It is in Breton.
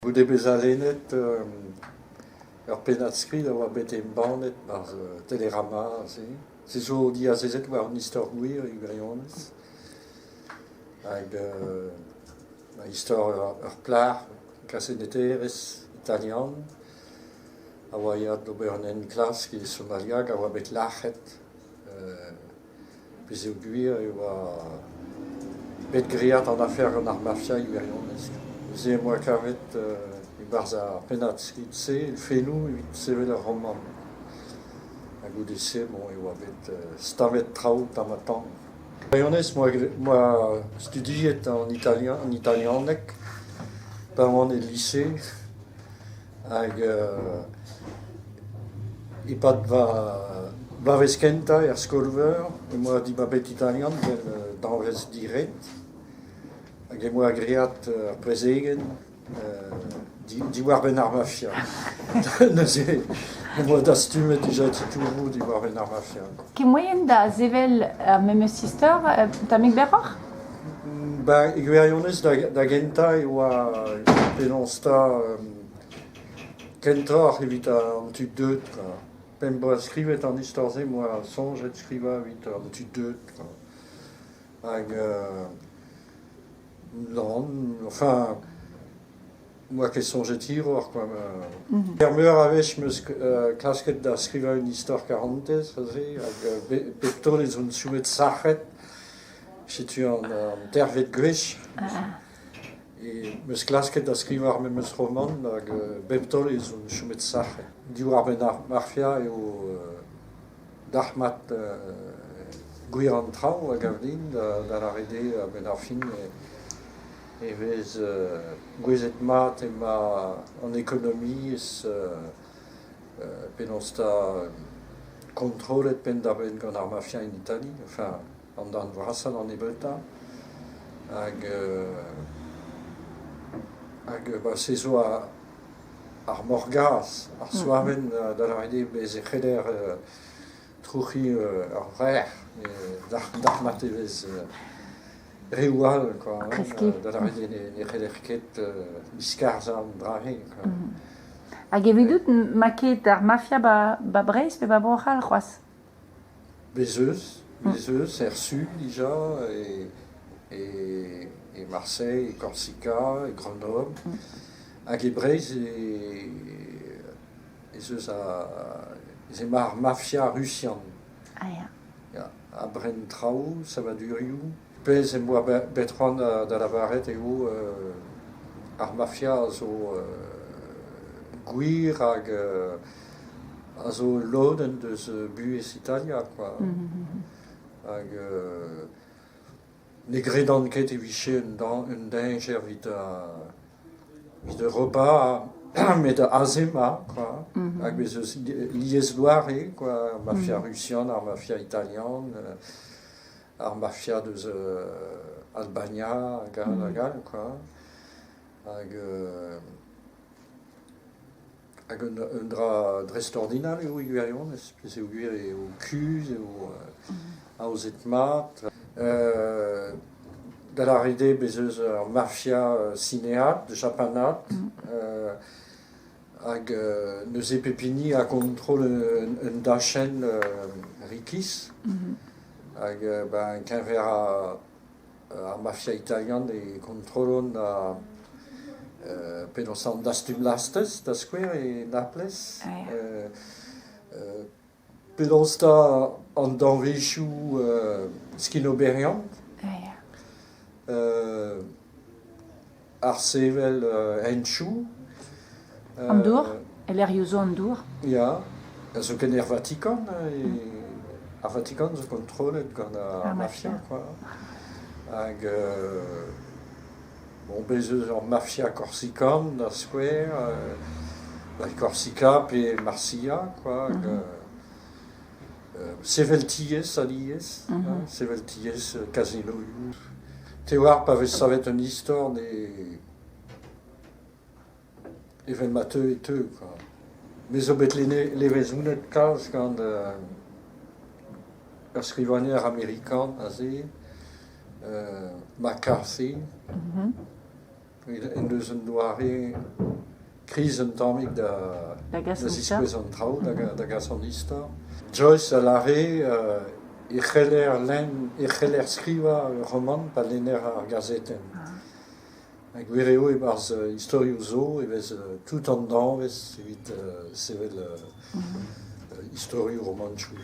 Goude bezañ lennet ur pennad-skrid a oa bet embannet 'barzh Telerama aze. Se zo diazezet war un istor gwir e gwirionez hag istor ur plac'h kazetennerez italian a oa aet d'ober un enklask e Somalia hag a oa bet lazhet peogwir e oa bet graet an afer gant ar mafia e gwirionez. Neuze em boa kavet e-barzh ar pennad-skrid-se elfennoù evit sevel ur romant. Ha goude-se bon e oa bet steuñvet traoù tamm-ha-tamm. Gwirionez 'm boa studiet an italianeg pa oan el lise hag e-pad va bloavezh kentañ er skol-veur em boa dibabet italian evel danvez diret hag em boa graet ur prezegenn diwar-benn ar mafia. Neuze em boa dastumet dija titouroù diwar-benn ar mafia. Ket moaien da sevel ar memes istor tammig berroc'h? Ben, e gwirionez da gentañ e oa penaos 'ta kentoc'h evit an tud deuet kwa. P'em boa skrivet an istor-se em boa soñjet skrivañ evit an tud deuet kwa. Hag nann, enfin 'moa ket soñjet hiroc'h kwa. Er meur a wech 'm eus klasket da skrivañ un istor karantez aze hag bep taol ez on chomet sac'het. Setu an deirvet gwech. 'M eus klasket da skrivañ ar memes romant hag bep taol ez on chomet sac'het. Diwar-benn ar mafia eo dalc'hmat gwir an traoù a gav din da lâret eo a-benn ar fin e vez gouezet mat emañ an ekonomiezh penaos 'ta kontrollet penn-da-benn gant ar mafia en Itali, enfin an darn vrasañ d'an nebeutañ hag hag ba se zo ar morgazh, ar soavenn da lâret eo bez' e c'heller troc'hiñ ur vrec'h dalc'hmat e vez reoù all kwa da lâret eo ne c'heller ket diskarzhañ an dra-se kwa. Hag evidout 'ma ket ar mafia 'ba Breizh pe 'ba Bro-C'hall c'hoazh? Bez' eus, bez' eus er Su dija, e e Marseille, e Korsika, e Grenoble. Hag e Breizh ez eus ez emañ ar mafia rusian. Ah ya. Ya, a bren traoù, savadurioù. Pezh em boa bet c'hoant da lavaret eo ar mafia a zo gwir hag a zo ul lodenn deus buhez Italia kwa. Hag ne gredan ket e vije un dañjer evit Europa met aze emañ kwa. Hag bez' eus liesdoare kwa, ar mafia rusian, ar mafia italian, ar mafia deus Albania hag all hag all kwa. Hag Hag un dra dreistordinal eo e gwirionez, peogwir eo kuzh, eo aozet mat. Da lâret eo bez' eus ur mafia sineat, japanat, hag neuze pep hini a kontrol un dachenn rekis. Hag ben keñver ar mafia italian e kontrolont penaos an dastum lastez, da skouer, e Naplez. Penaos 'ta an danvezioù skinoberiant. Ar sevel henchoù. An dour, e lec'hioù zo an dour. Ya, zoken er Vatikan, ar Vatikan zo kontrollet gant ar mafia kwa. Hag bon, bez' eus ur mafia korsikan da skouer, Korsika pe Marsilha kwa, hag sevel tiez alies, sevel tiez, kazinoioù. Te 'oar pa vez savet un istor ne evel ma teu e teu kwa. Me zo bet levezonet kalz gant ur skrivagner amerikan aze, McCarthy. En deus un doare. Kriz un tammig da, Da gas da an istor. ziskouez an traoù, da, da gas an istor. Joyce a lâre e c'heller lenn, e c'heller skrivañ ur romant pa lenner ar gazetenn. Ha gwir eo e-barzh istorioù zo e vez tout an danvez evit sevel istorioù, romantoù.